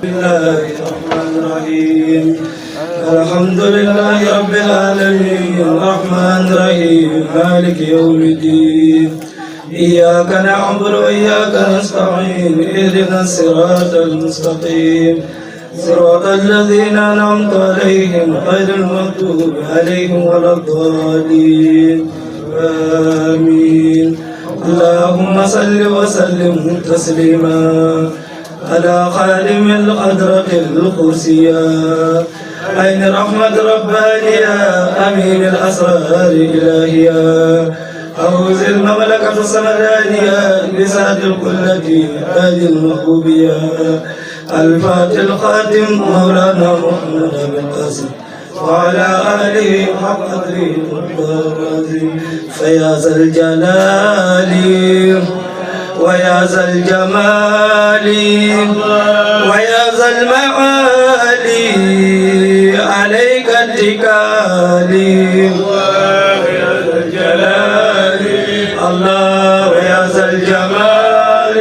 الله الرحمن الرحيم الحمد لله رب العالمين الرحمن الرحيم مالك يوم الدين إياك نعبد وإياك نستعين اهدنا الصراط المستقيم صراط الذين أنعمت عليهم غير المغضوب عليهم ولا الضالين آمين اللهم صل وسلم تسليما على خادم الأدرك القدسية عين رحمة ربانية أمين الأسرار إلهية أوز المملكة السمدانية بسعة القلة تاج المحبوبية الفاتح الخاتم مولانا محمد بن قاسم وعلى آله حق قدره والعظيم فيا ذا الجلال ويا ذا الجمال ويا ذا المعالي عليك اتكالي ويا ذا الجلال الله ويا ذا الجمال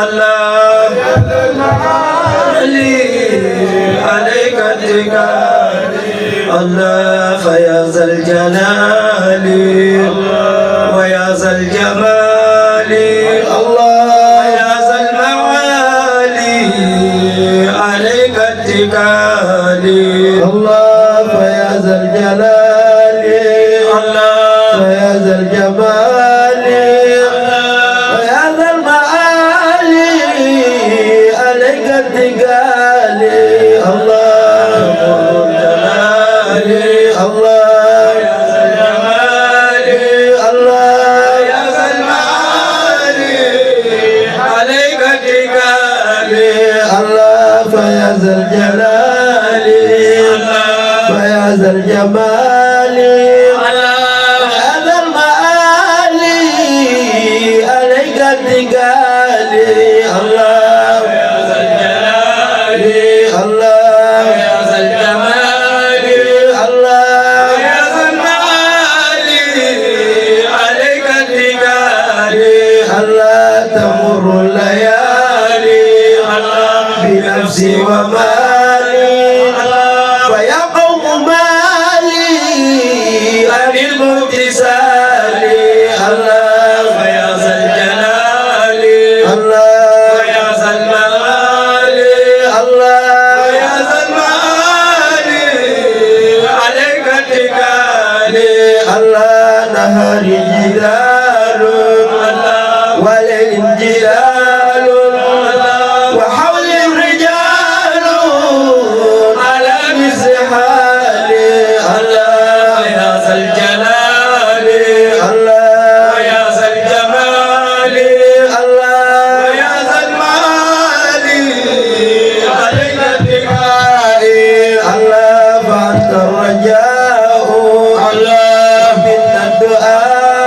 الله ويا ذا المعالي عليك اتكالي الله فيا ذا الجلال ويا ذا الجمال الله يا ذا المعالي عليك اتكالي الله فيا ذا الجلال الله فيا ذا الجمال ويا ذا المعالي عليك اتكالي الله الجلال الله يا ذا الجمال الله يا ذا المعالي عليك اتكالي الله فيا ذا الجلال فيا ذا الجمال يا ذا المعالي عليك اتكالي الله يا ذا الجلال الله يا ذا الجمال الله يا ذا المعالي عليك اتكالي الله تمر الليالي بنفسي ومالي فيا قوم مالي عن الموت سالي الله ويا ذا الجلال الله ويا ذا المعالي الله ويا ذا المعالي عليك اتكالي الله نهاري جلال وليل جلال وحول الرجال على مثل حالي الله يا ذا الجلال الله يا ذا الجمال الله يا ذا المعالي عليك اتكالي الله فأنت الرجاء الله منا الدعاء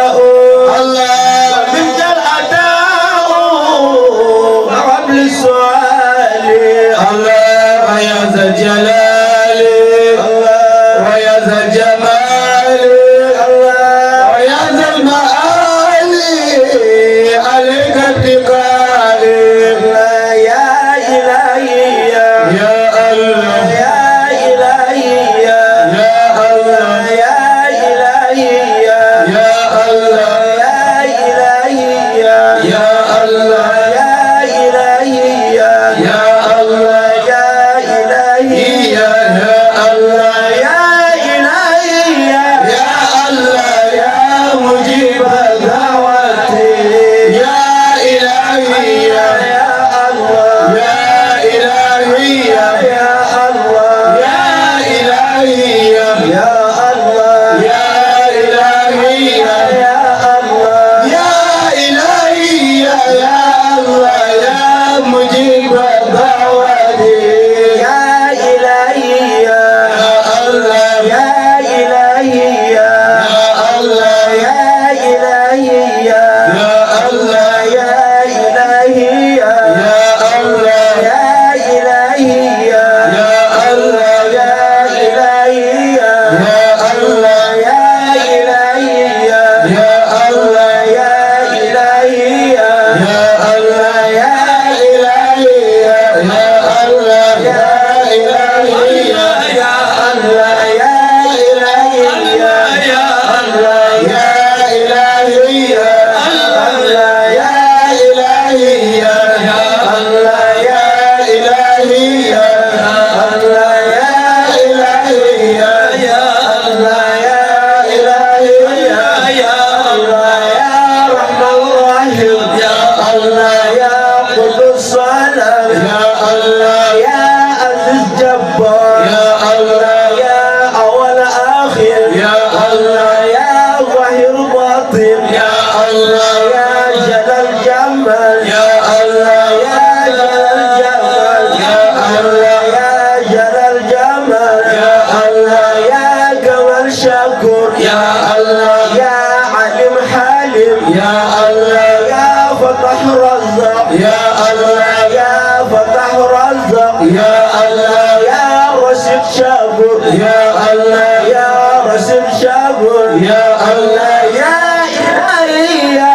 قدس السلام يا الله يا عزيز جبار يا الله يا أول آخر يا الله يا ظاهر باطن يا الله يا جلال جمال يا الله يا جلال جمال يا الله يا جلال جمال يا الله يا جمال شكور يا الله يا عليم حليم يا الله يا فتح رزاق يا الله يا فتح رزاق يا الله يا رشيد شكور يا الله يا رشيد شكور يا الله يا إلهي يا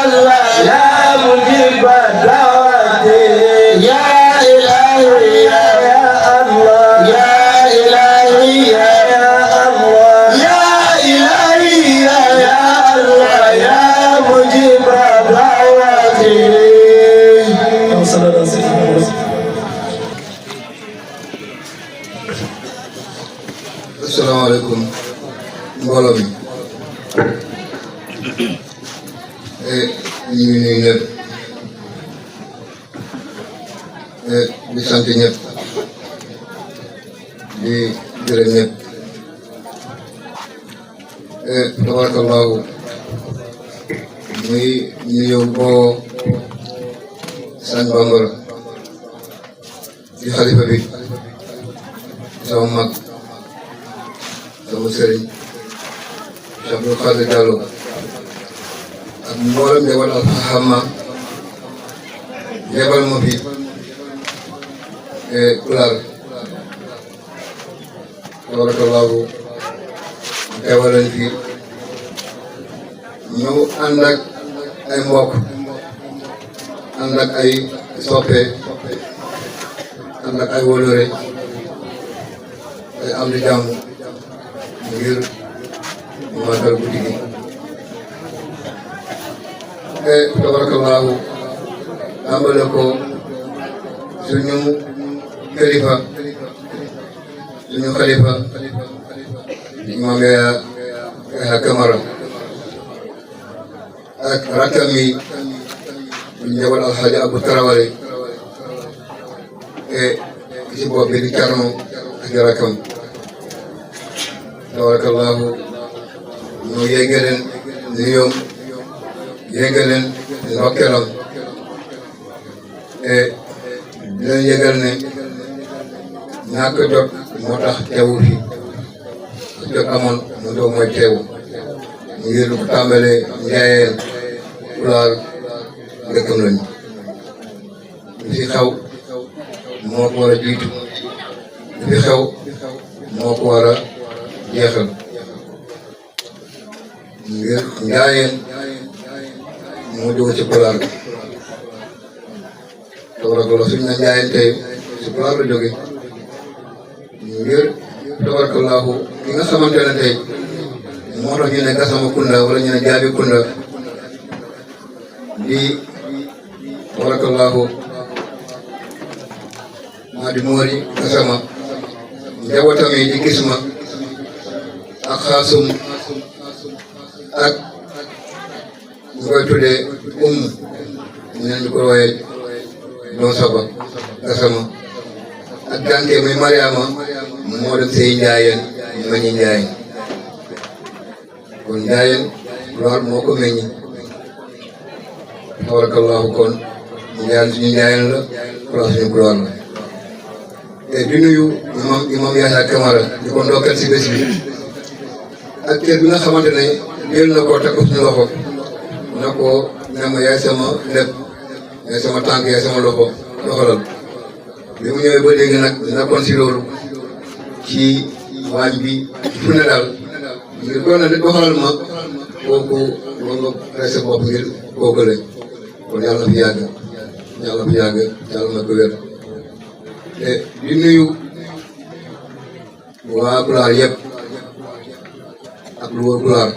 الله يا مجيب الدعوات يا إلهي يا الله يا إلهي يا الله يا إلهي يا الله يا مجيب الدعوات. Assalamualaikum mbooloo mi ñu ngi nuyu ñëpp di sant ñëpp di gërëm ñëpp tabarakallahu muy nuyoo boo Sëñ Bambara di xalifa bi sama mag sama sëriñ Cheikh Abdou Khadir Diallo ak mboolem njaboot alxama yebal ma fi Pulaar tabarakallahu teewal leen fi ñëw ànd ak ay mbokk ànd ak ay soppe ànd ak ay wóllëre ay am di jàmm ngir màggal guddi gi tabarakallahu tàmbale ko suñu xalifa imam Yahya Camara ak rakkam yi njabal Alxaaji Abu Tarawale ci bopp bi di Carno ak rakkam tabarakallahu ñu yéege leen nuyoom yéege leen ndokkeelam di leen yégal ne ñàkk jot moo tax teewul fi jot amoon mu doog mooy teewu ngir lu ko tàmbalee Njaayeen Pulaar dëkkam lañu lu fi xew moo ko war a jiitu lu fi xew moo ko war a jeexal ngir Njaayeen moo jóge ci Pulaar tabarakallah suñu na Njaayeen tey ci Pulaar la jóge ngir tabarakallahu ki nga xamante ne tey moo tax ñu ne Gassama Kunda wala ñu ne Jaabi Kunda di tabarakallahu maa di Moori Gassama njabootam yi di Kisma ak Xaasum ak ñu koy tuddee ñu ko wooyee Don Saba Gassama ak gànke muy Mariama moo dem sey Njaayeen meññi Njaayeen kon Njaayeen lool moo ko meññi tabarakallahu kon Njaayeen suñu Njaayeen la Pulaar suñu Pulaar la te di nuyu imam Yahya Camara di ko ndokkal si bés bi ak kër bi nga xamante ne jël na ko teg ko suñu loxo na ko ne ma yaay sama lépp yaay sama tànk yaay sama loxo doxalal bi mu ñëwee ba léegi nag nekkoon si loolu ci waañ bi fu ne daal ngir doon na de doxalal ma kooku war nga rese bopp ngir kookale kon yàlla fi yàgg yàlla ma ko wér te di nuyu waa Pulaar yëpp ak lu wër Pulaar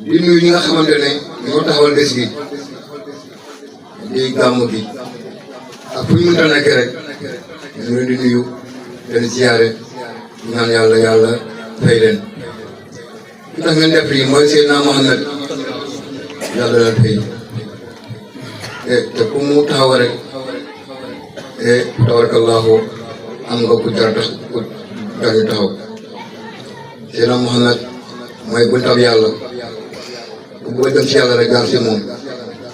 di nuyu ñi nga xamante ne ñoo taxawal bés bi di gàmmu gi ak fu ñu mënta nekk rek ñu leen di nuyu leen ziyaare ñaan yàlla fay leen li tax ngeen def lii mooy Seydina Mohamed yàlla leen fay te ku mu taxaw rek tabarakallahu am nga ku jar tax ku jar ñu taxaw Seydina Muhammad mooy buntab yàlla ku bëgg dem ci yàlla rek jaar si moom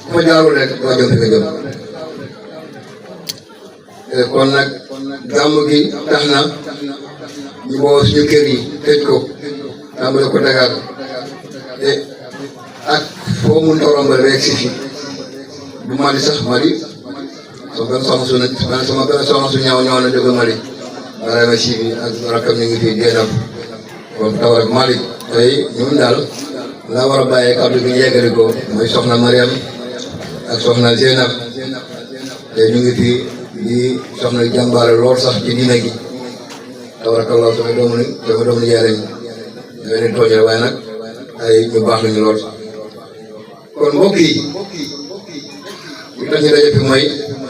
ku fa jaarul rek doo jëm fi nga jëm kon nag gàmmu gi tax na ñu boo suñu kër yi tëj ko tàmbale ko Dakar ak foo mun torombal rek si fi du Mali sax Mali sama benn soxna su ñaaw ñëw na jóge Mali Ibrahima si bi ak rakkam ñu ngi fii génnam kon tawar ak Mali tey ñun daal laa war a bàyyee kàddu gi ñu yeggali ko mooy soxna Mariam ak soxna Zeynab te ñu ngi fii di soxna jàmbaare lool sax ci diine gi tabarakallah sama doomu ni yaare ñi dafay leen tooñal waaye nag ay ñu baax lañu lool kon mbokk yi li tax ñu daje fi mooy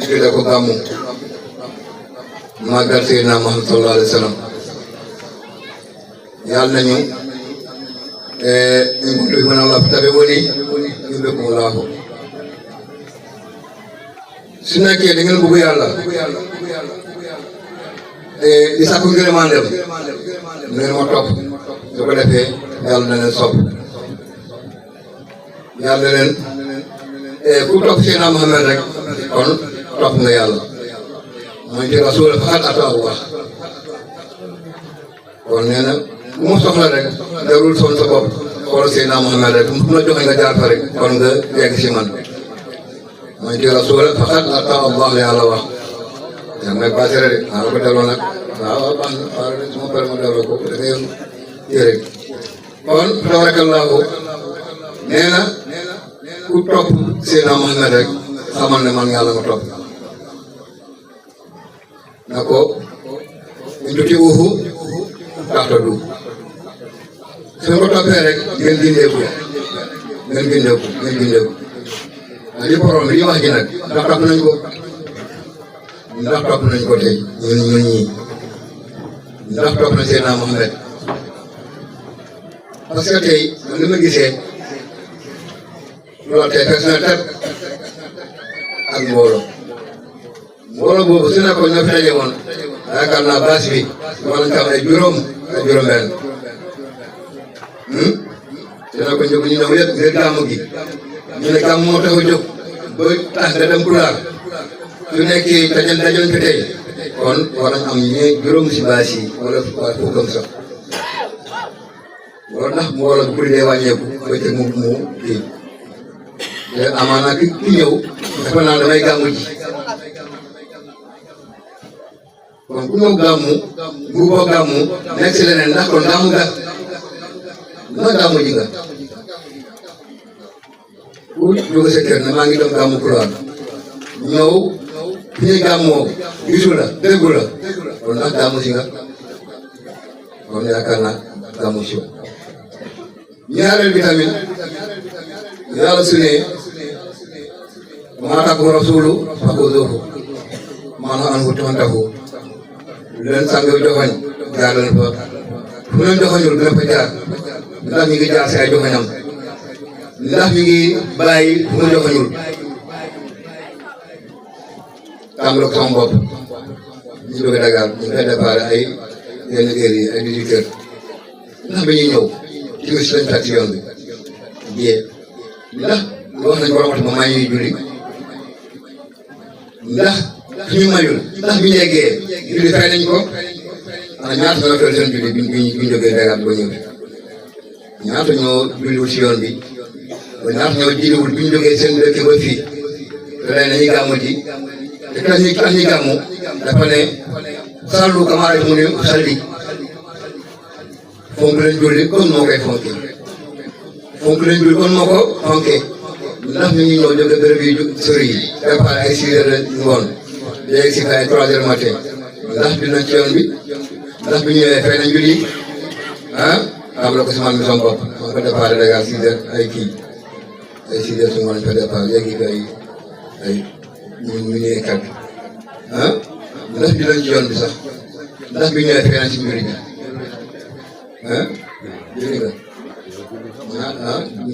tudde ko gàmmu màggal Seydina Muhammad sallallahu alayhi wa sallam yàlla nañu in kuntum tuhibbuna Allah fattabi'uni yuhbibkumu Allah su nekkee da ngeen bëgg yàlla di sàkku ngërëmandem ngeen ma topp su ko defee yàlla na leen sopp yàlla leen ku topp Seydina Muhammad rek kon topp nga yàlla mooy ci rasul faqad ataa Allah kon nee na ku ma soxla rek jarul son sa bopp xool Seydina Muhammad rek fu ma joxe nga jaar fa rek kon nga yegg si man mooy ci rasul faqad ataa Allah la yàlla wax yaa may passé rek maa la ko delloo nag waaw baax na waaw rek su ma paree ma delloo ko da ngay yére kon tabarakallahu nee na ku topp Seydina Muhammad rek xamal ne man yàlla nga topp na ko in tuti'uuhu tahtadu su ko toppee rek ngeen gindeeku li borom li wax ji nag ndax topp nañ ko tey ñun ñii ndax topp nañ Seydina Muhammad parce que tey man li ma gisee loolu tey fekk na teb ak mbooloo boobu su nekkoon ñoo fi daje woon yaakaar naa bâche bi war nañ ko am ay juróom-benn su nekkoon ñu ñëw yëpp ngir gàmmu gi ñu ne gàmmu moo tax a jóg ba tax nga dem Pulaar su nekkee dajal fi tey kon war nañ am juróom si bâche yi wala fukkam sax loolu ndax mbooloo bu bëri dee wàññeeku ba teg mu kii te amaana ki ñëw dafa naan damay gàmmu ji kon ku ñëw gàmmu bu boo gàmmu nekk si leneen ndax kon gàmmu nga ndax gàmmu ji nga ku jóge sa kër ne maa ngi doon gàmmu Pulaar ñëw fi ñuy gàmmoo gisu la déggu la kon ndax gàmmu si nga kon yaakaar naa gàmmu si ñaareel bi tamit yàlla su ne maa ataakumu rasuulu faxuzuuhu wa maa nahaakum anhu fantahu leen sang joxoñ jaar leen fa fu leen joxoñul dina fa jaar ndax mi ngi jaar si ay joxoñam ndax mi ngi bàyyi fu mu joxoñul tàmbale ko sama bopp ñu jóge Dakar ñu koy déparé ay yenn heures yi ay 18 heures ndax bi ñuy ñëw ci si lañ fekk si yoon bi jiyee ndax wax nañ ko waxati ma maa ñuy julli ndax suñu mayul ndax bi ñu yeggee julli fay nañ ko ana ñaata ñoo toll seen julli bi ñu jógee Dakar ba ñëw ñaata ñoo julliwul si yoon bi ba ñaata ñoo julliwul bi ñu jógee seen dëkk ba fii te day nañuy gàmmu ji te tax ñuy gàmmu dafa ne sallu kamaa ra'aytumuuni usalli fonk leen julli kon moo koy fonkee fonk leen julli kon moo ko fonkee ndax ñu ngi ñëw jóge béréb yi sori yi préparé ay 6 heures ngoon léegi si ay 3 heures matin ndax dinañ ci yoon bi ndax bi ñu ñëwee fay nañ julli am la ko si man mi sama bopp man ko déparé Dakar 6 heures ay 6 heures su ngoon lañ fa départ léegi ay ñu ñëwee kat ndax dinañ ci yoon bi sax ndax bi ñëwee fay nañ si mbir bi julli nga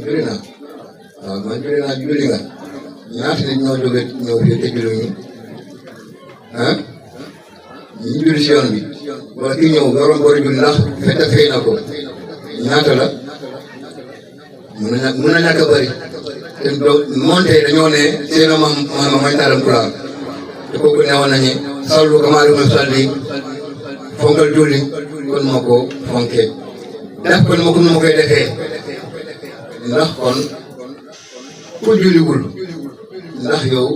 julli naa waaw man julli naa julli nga ñaata nit ñoo jóge ñëw fii te julluñu ah ñu julli si yoon bi wala kii ñëw waroon boori julli ndax fekk fay na ko ñaata la mën na ñàkk a bëri te monté dañoo ne Seydina Muhammad mooy taaram Qur'an te kooku newoon nañu sallu kamaa usalli fonkal julli kon moo ko fonkee def kon moo ko nu ma koy defee ndax kon ku julliwul ndax yow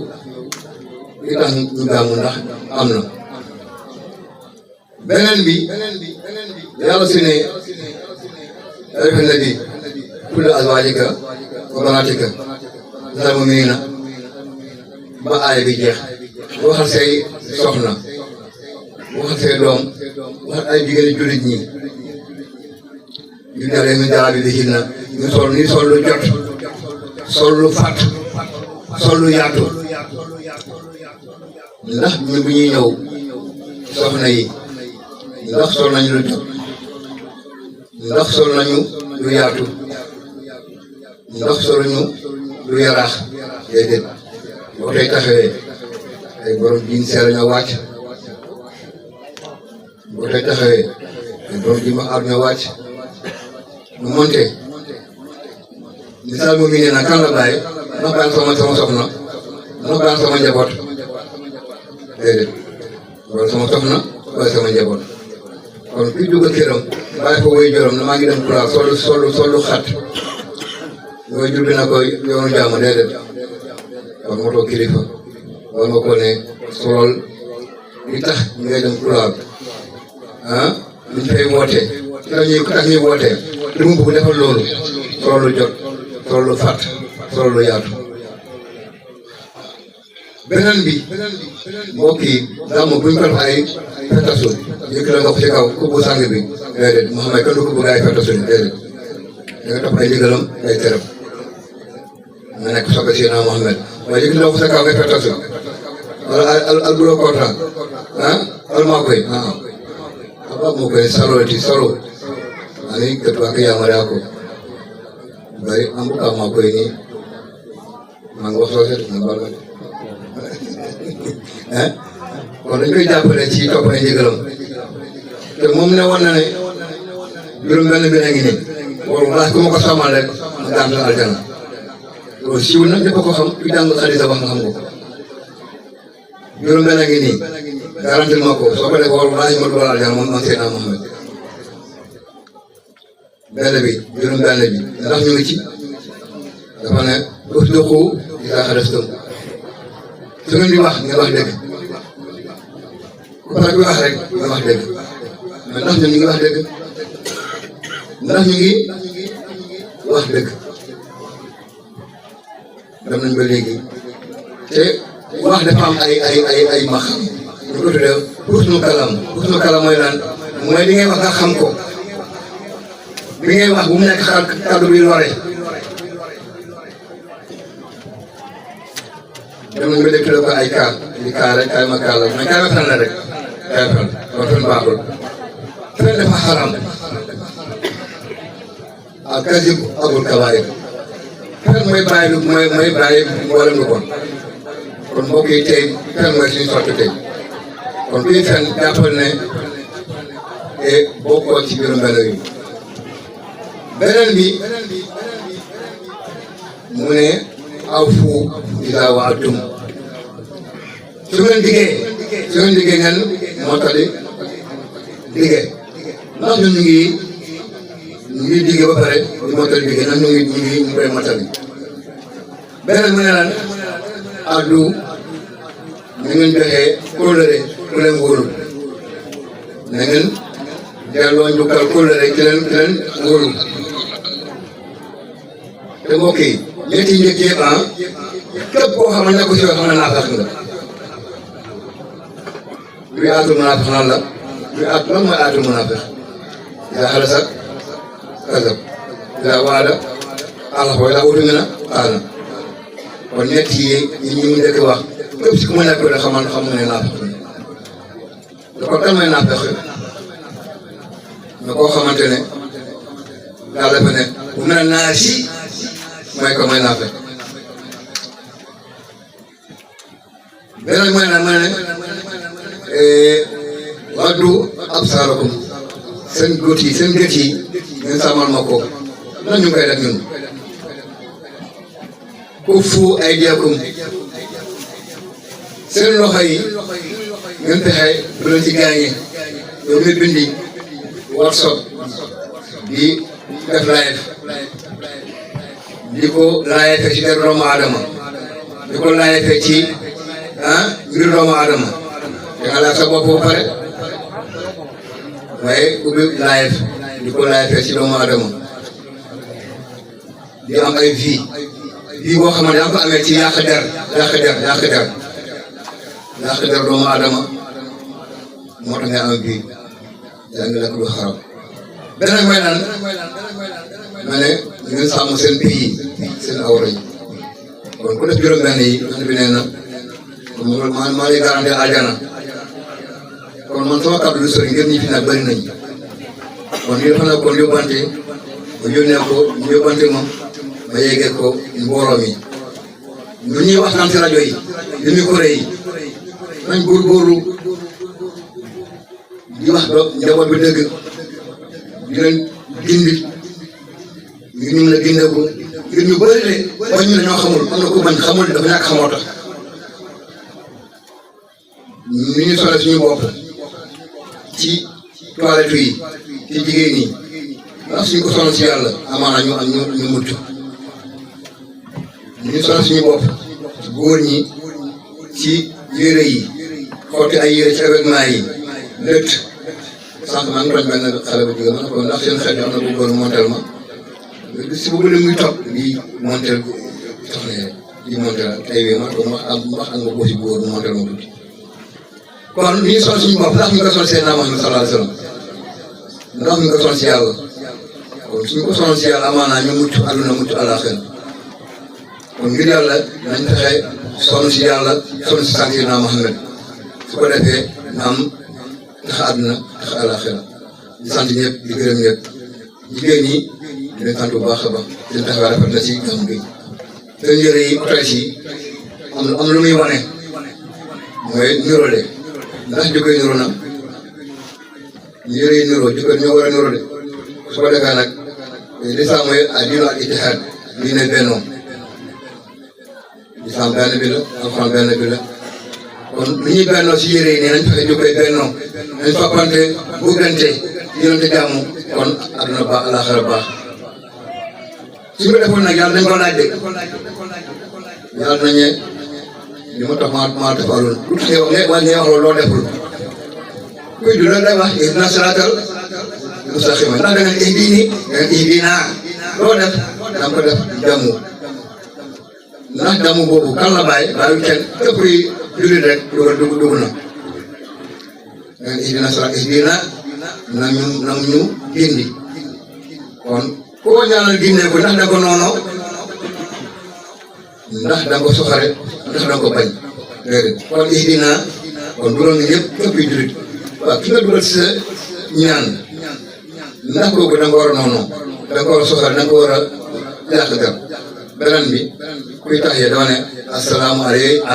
li tax ñu gàmmu ndax am na beneen bi yàlla su ne ayyuhan nabi qul li azwaajika wa banaatika minal mu'miniina ba aaya bi jeex waxal say soxna waxal say doom waxal ay jigéen jullit ñi yudniina alayhinna min jalaabiibihinna ñu sol lu jot sol lu fat sol lu yaatu ndax ñu bu ñuy ñëw soxna yi ndax sol nañu lu jot ndax sol nañu lu yaatu ndax sol nañu lu yaraax déedéet boo tey taxawee ay borom jiin seer ñoo wàcc boo tey taxawee ay borom jiin ma ñoo wàcc mu monte misaal moom mi nee na kan la bàyyi ndax bàyyi sama soxna ndax bàyyi sama njaboot déedéet wala sama soxna wala sama njaboot kon kuy dugg këram bàyyi ko woy jorom na maa ngi dem Qur'an solu xat yooyu jur na ko yoonu jàmm déedéet kon moo toog kilifa war nga ko ne solol li tax ñu ngay dem Qur'an ah liñ fay woote ku tax ñuy woote li mu bëgg defal loolu solol lu jot solol lu fat solol lu yaatu beneen bi mbokk yi gàmmu buñ ko def ay fetasu yëkk la nga ko ci kaw kubbu sang bi déedéet Muhammad kenn du ko bëgg ay fetasu déedéet da nga topp ay ndigalam ay teram nga nekk soppe Seydina Muhammad waaye yëkk la ko sa kaw ngay fetasu wala al bulo kontra al maa koy aba moo koy salo ani katu ak yamare ako bari ambu ka maa koy nii maa ngi wax soo seet nga baal kon dañ koy jàppale ci topp ay ndigalam te moom ne woon na ne juróom-benn bi na ngi nii waru laaj ku ma ko xamal rek ma gàntal aljana loolu siiw na ñëpp ko xam ku jàng xadisa wax nga xam ko juróom-benn ngi nii garantil ma ko soo ko def waru laaj ma dugal aljana moom man Seydina Muhammad benn bi juróom-benn bi ndax ñu ngi ci dafa ne usduqu izaa hadastum su ngeen di wax ngeen wax dëgg ku tax di wax rek nga wax dëgg mais ndax ñun ñu ngi wax dëgg ndax ñu ngi wax dëgg dem nañ ba léegi te wax dafa am ay max ñu ko tuddee husnul kalam mooy lan mooy li ngay wax nga xam ko li ngay wax bu mu nekk kàddu bi lore dem nañ ba léegi tuddee ko ay kaar di kaar rek kaay ma kaar la mais kaay ma fen la rek kaay fen kon fen baaxul fen dafa xaram ak kasib abul kabaayir fen mooy bàyyi mboolem lu bon kon mbokk yi tey fen mooy suñu sotti tey kon kuy fen jàppal ne bokkoo ci juróom-benn yi beneen bi mu ne awfu izaa wa'adtum su ngeen diggee ngeen mottali diggee ndax ñun ñu ngi diggee ba pare di mottali diggee ndax ñu ngi koy mottali beneen mu ne lan addu ni ngeen joxee kóllëre ku leen wóolu na ngeen delloo njukkal kóllëre ki leen wóolu te mbokk yi ñetti njëkk yëpp képp koo xam ne ko si yoo xam ne naafeq nga luy aatul munaafiq lan la lan mooy aatul munaafiq idaa hadasa kazab idaa waada axlafa wa idaa u'tumina xaana kon ñett yi ñu njëkk wax képp si ku ma nekk rek xam nga ne naafeq la kon kan mooy naafeq mais koo xamante ne yàlla dafa ne bu mel naa si mooy ko mooy naafeq beneen mooy nag mooy ne waddu absaarakum seen gët yi ngeen sàmmal ma ko lan ñu koy def ñun kuffu aydiyakum seen loxo yi ngeen fexe bu leen ci gaañee yow mi bindi WhatsApp di def live di ko live ci der doomu aadama di ko live ci mbir doomu aadama da nga laaj sa bopp ba pare waaye ubbi live di ko live ci doomu aadama di am ay vie boo xamante ne da nga ko amee ci yàq der doomu aadama moo tax nga am vie yaa ngi lekk lu xaram beneen mooy naan ma ne ngeen sàmm seen pays seen awra yi kon ku def juróom-benn yi man bi nee na maa lay garanti aljana kon man sama kàddu lu sori ngeen ñi fi nag bëri nañ kon lii dafa nekk kon yóbbante ma yónnee ko ñu yóbbante moom ma yeggee ko mbooloo mi lu ñuy waxtaan si rajo yi li muy kuré yi nañ góorgóorlu di wax do njaboot bi dëgg di leen gindi ngir ñu mën a gindeeku ngir ñu bëri de bañ ñu dañoo xamul am na ku bañ xamul dafa ñàkk xamoo tax ni ñu sole suñu bopp ci toilette yi ci jigéen ñi ndax suñ ko sonal si yàlla amaana ñu am ñu mucc ni ñu sole suñu bopp ci góor ñi ci yére yi xotti ay yére ci événement yi létt sànq maa ngi doon benn xale bu jigéen ma ne ko ndax seen xel yi am na bu góor montel ma si boobu la muy topp di montel soxna di montel ay wéy ma ne ko wax am nga ko si góor montel ma tuuti kon li ñu sonal suñu bopp ndax ñu ko sonal seen Muhammad sallallahu alayhi wa sallam ndax ñu ko sonal si yàlla kon suñu ko sonal si yàlla amaanaa ñu mucc àdduna mucc àllaaxira kon ngir yàlla nañ fexe sonn si yàlla sonn si Seydina Muhammad su ko defee na am tax àdduna tax àllaaxira di sant ñëpp di gërëm ñëpp jigéen ñi di leen sant bu baax a baax seen taxawaay rafet na si gàmm gi seen yére yi otage yi am lu muy wane mooy nirole ndax jikko yi niroo na yére yi niroo jikko ñoo war a niroo de su ko defee nag lislaam mooy diinu al ittihaad diine bennoo lislaam benn bi la alxuraan benn bi la kon li ñuy bennoo si yére yi nii nañ fexe jikko yi bennoo nañ soppante buggante yénante jàmm kon àdduna baax àllaaxira baax suñu ko defoon nag yàlla dañ ko laaj de yàlla nañu li ma tax maa defaloon lu tax ngay wax loo deful kuy du la day wax ihdina siraatal mustaqiim ndax da nga ihdini da nga ihdina loo def da nga ko def jàmmu ndax jàmmu boobu kan la bàyyi kenn képp yi jullit rek dugg na da nga ihdina siraatal ihdina na ñu gindi kon koo ñaanal gindee ko ndax da nga ko noonu ndax da nga ko soxare ndax da nga ko bañ déedéet kon ihdina kon dugal nga ñëpp képp yu jullit waaw ki nga dugal si sa ñaan ndax kooku da nga war a noonu da nga ko war a soxare da nga ko war a yàq gar beneen bi kuy tax yee dama ne asalaamaaleykum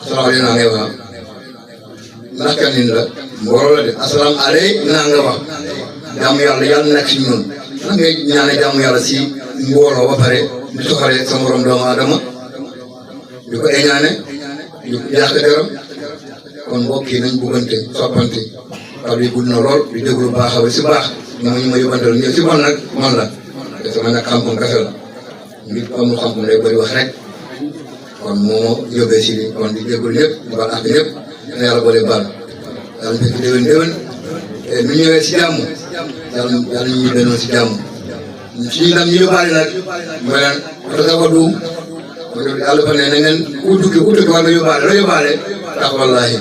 asalaamaaleykum naa ngay wax ndax kenn nit la mbooloo la de asalaamaaleykum naa nga wax jàmm yàlla nekk si ñun ndax ngay ñaane jàmm yàlla si mbooloo ba pare di soxare sa morom doomu aadama di ko eñaane di yàq deram kon mbokk yi nañ buggante soppante kàddu yi gudd na lool di déglu baax a ba si baax ñu ma yóbbantal ñëw si bon nag man la te sama nag xam-xam kese la nit amul xam-xam day bëri wax rek kon moo yóbbee si li kon di déglu ñëpp di baal ak ñëpp na yàlla boole baal yàlla fekk déwén nu ñëwee si jàmm yàlla ñu ñëwee si jàmm suñu ndam ñu yóbbaale nag mooy lan parce que duum yàlla fa ne na ngeen ku tukki war nga yóbbaale la yóbbaale tax wallaahi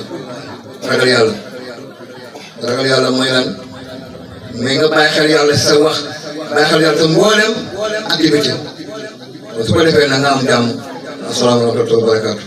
ragal yàlla mooy lan mais nga bàyyi xel yàlla si sa wax bàyyi xel yàlla sa mboolem activité su ko defee na nga am jàmm asalaamaaleykum wa rahmatulah wa barakaatu